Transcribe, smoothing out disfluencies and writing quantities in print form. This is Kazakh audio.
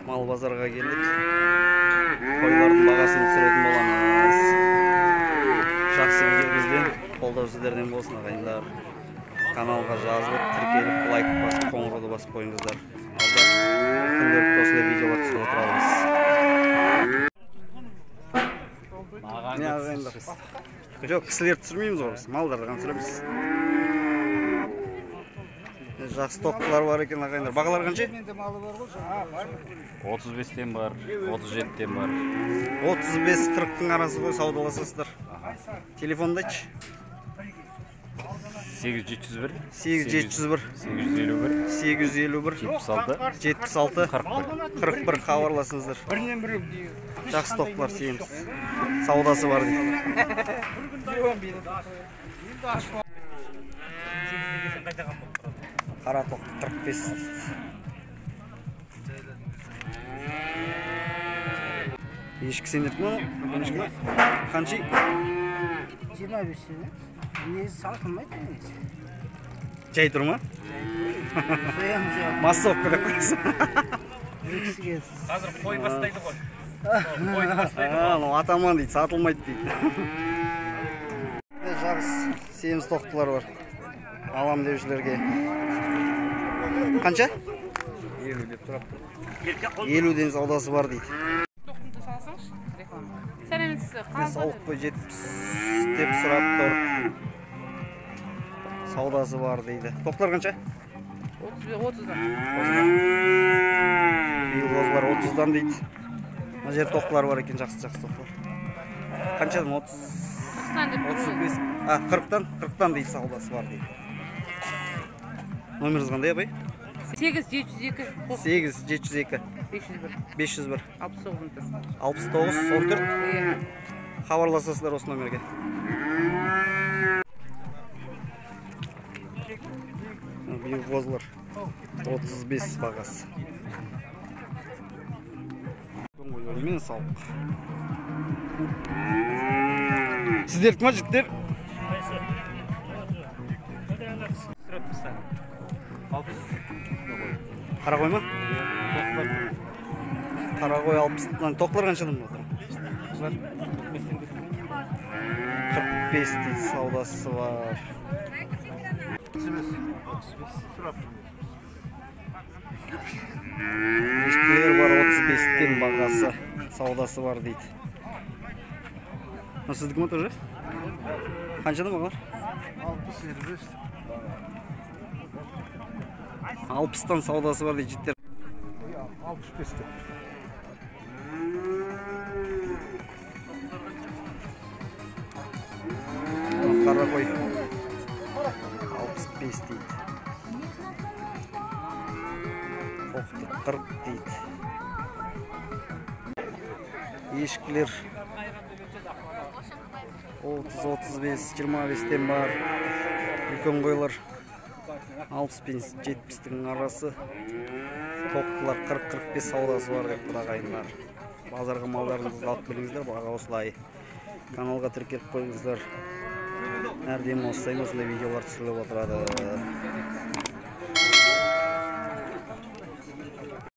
Мал базарға келдік. Қойлардың бағасын түсіретін боламыз. Жақсы видео бізден, қолдау сіздерден болсын ағайындар. Каналға жазылып, тіркеліп, лайк басып, қоңырауды басып қойыңыздар. Алда күнделікті осындай видеолар түсіріп отырамыз. Не ағайындар? Жоқ, кісілерді түсірмейміз ғой біз, малдарды ғана түсіреміз. Жақсы тоқтылар бар екен ағайындар. Бағалар қанша? 35-тен бар, 37-тен бар. 35-40-тың арасы ғой, саудаласасыздар. Телефонды айтшы. 8701 8701 851 851 76 76 41 41 хабарласыңыздар. Жақсы тоқтылар семіз. Саудасы бар дейді. Қара тоқты 45. Ешкі сендерді ме? Ешкі ме? Қанша? 25 теңге. Негізі сатылмайды негізі. Жай тұр ма? Соямыз я. Массовка деп қоясың. Екісіге. Қазір қой бастайды ғой. Қойды бастайды ғой. Анау атаман дейді, сатылмайды дейді. Жақсы семіз тоқтылар бар. Алам деушілерге. Қанша? 50 деп тұрады. 50-ден саудасы бар дейді. Тоқтыны салсаңшы, реклама. Сәлеметсіз, Сауық қой 70 деп сұрап тұр. Саудасы бар дейді. Тоқтылар қанша? 30-дан. Биыл қозылар 30-дан дейді. Мына жерде тоқтылар бар екен, жақсы-жақсы тоқтылар. Қаншадан? 30 35. А, 40-тан? 40-тан дейді, саудасы бар дейді. Номеріңіз қандай апай? 8 702 8 702 501 501 69 14. 69 14. Иә. Хабарласасыздар осы номерге. Биыл қозылар 35 бағасы. Мен сауық. Сіздердікі ма, жігіттер? Қара қой ма? Қара қой 60-тан. Тоқтылар қаншадан отыр? 45 дейді, саудасы бар. Ешкілер бар 35-тен бағасы, саудасы бар дейді. Мына сіздікі ма тоже? Қаншадан бағалар? 60 60-тан саудасы бар дейді жігіттер. 65-те. Қара қой 65 дейді. Тоқты 40 дейді. Ешкілер 30, 35, 25-тен бар. Үлкен қойлар 60 пен 70-тің арасы. Тоқтылар 40-45 саудасы бар деп тұр ағайындар. Базарға малдарыңызды алып келіңіздер, баға осылай. Каналға тіркеліп қойыңыздар. Әр демалыс сайын осындай видеолар түсіріліп отырады.